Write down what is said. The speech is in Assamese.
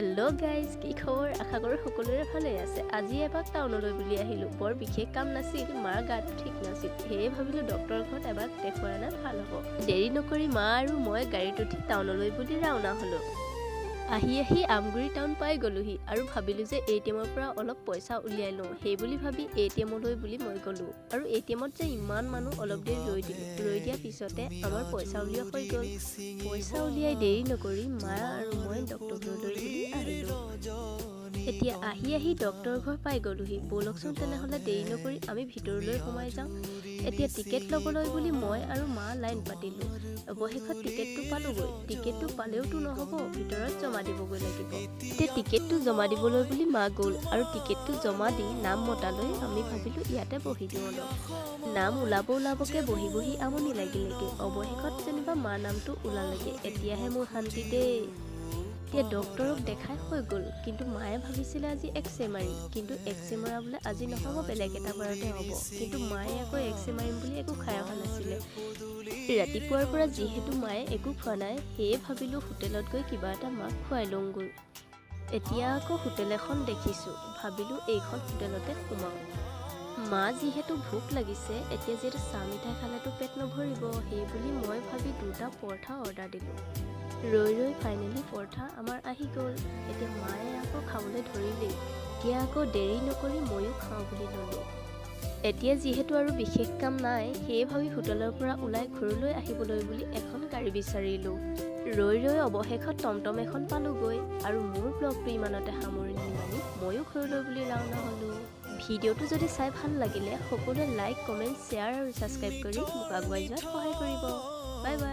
হেল্ল' গাইজ, কি খবৰ? আশা কৰোঁ সকলোৰে ভালেই আছে। আজি এপাক টাউনলৈ বুলি আহিলোঁ। বৰ বিশেষ কাম নাছিল, মাৰ গাটো ঠিক নাছিল। সেয়ে ভাবিলোঁ ডক্টৰৰ ঘৰত এবাৰ দেখুৱাই অনা ভাল হ'ব। দেৰি নকৰি মা আৰু মই গাড়ীত উঠি টাউনলৈ বুলি ৰাওনা হ'লোঁ। আহি আহি আমগুৰি টাউন পাই গ'লোহি আৰু ভাবিলোঁ যে এ.টি.এমৰ পৰা অলপ পইচা উলিয়াই লওঁ। সেই বুলি ভাবি এ.টি.এমলৈ বুলি মই গ'লোঁ আৰু এ.টি.এমত যে ইমান মানুহ, অলপ দেৰি ৰৈ দিলোঁ। ৰৈ দিয়াৰ পিছতে আমাৰ পইচা উলিওৱা হৈ গ'ল। পইচা উলিয়াই দেৰি নকৰি মা আৰু মই ডক্টৰ ঘৰলৈ বুলি আহিলোঁ। এতিয়া আহি আহি ডক্টৰৰ ঘৰ পাই গ'লোহি। ব'লকচোন তেনেহ'লে, দেৰি নকৰি আমি ভিতৰলৈ সোমাই যাওঁ। এতিয়া টিকেট ল'বলৈ বুলি মই আৰু মা লাইন পাতিলোঁ। অৱশেষত টিকেটটো পালোগৈ। টিকেটটো পালেওতো নহ'ব, ভিতৰত জমা দিবগৈ লাগিব। এতিয়া টিকেটটো জমা দিবলৈ বুলি মা গ'ল আৰু টিকেটটো জমা দি নাম মতালৈ আমি ভাবিলোঁ ইয়াতে বহি দিওঁ অলপ। নাম ওলাব ওলাবকৈ বহি বহি আমনি লাগিলেগৈ। অৱশেষত যেনিবা মাৰ নামটো ওলালেগৈ। এতিয়াহে মোৰ শান্তি দেই। এতিয়া ডক্তৰক দেখাই হৈ গ'ল, কিন্তু মায়ে ভাবিছিলে আজি এক্সৰে মাৰিম। কিন্তু এক্সৰে মৰা বোলে আজি নহ'ব, বেলেগ এটা বাৰতে হ'ব। কিন্তু মায়ে আকৌ এক্সৰে মাৰিম বুলি একো খাই অহা নাছিলে। ৰাতিপুৱাৰ পৰা যিহেতু মায়ে একো খোৱা নাই, সেয়ে ভাবিলোঁ হোটেলত গৈ কিবা এটা মাক খুৱাই লওঁগৈ। এতিয়া আকৌ হোটেল এখন দেখিছোঁ, ভাবিলোঁ এইখন হোটেলতে সোমাওঁ। মা যিহেতু ভোক লাগিছে, এতিয়া যিহেতু চাহ মিঠাই খালেতো পেট নভৰিব, সেই বুলি মই ভাবি দুটা পৰঠা অৰ্ডাৰ দিলোঁ। ৰৈ ৰৈ ফাইনেলি পৰঠা আমাৰ আহি গ'ল। এতিয়া মায়ে আকৌ খাবলৈ ধৰিলেই। এতিয়া আকৌ দেৰি নকৰি ময়ো খাওঁ বুলি ল'লোঁ। এতিয়া যিহেতু আৰু বিশেষ কাম নাই, সেয়ে ভাবি হোটেলৰ পৰা ওলাই ঘৰলৈ আহিবলৈ বুলি এখন গাড়ী বিচাৰিলোঁ। ৰৈ ৰৈ অৱশেষত টমটম এখন পালোগৈ আৰু মোৰ ব্লগটো ইমানতে সামৰণি মাৰি ময়ো ঘৰলৈ বুলি ৰাওনা হ'লোঁ। ভিডিঅ'টো যদি চাই ভাল লাগিলে সকলোৱে লাইক, কমেণ্ট, শ্বেয়াৰ আৰু ছাবস্ক্ৰাইব কৰি মোক আগুৱাই যোৱাত সহায় কৰিব। Bye bye.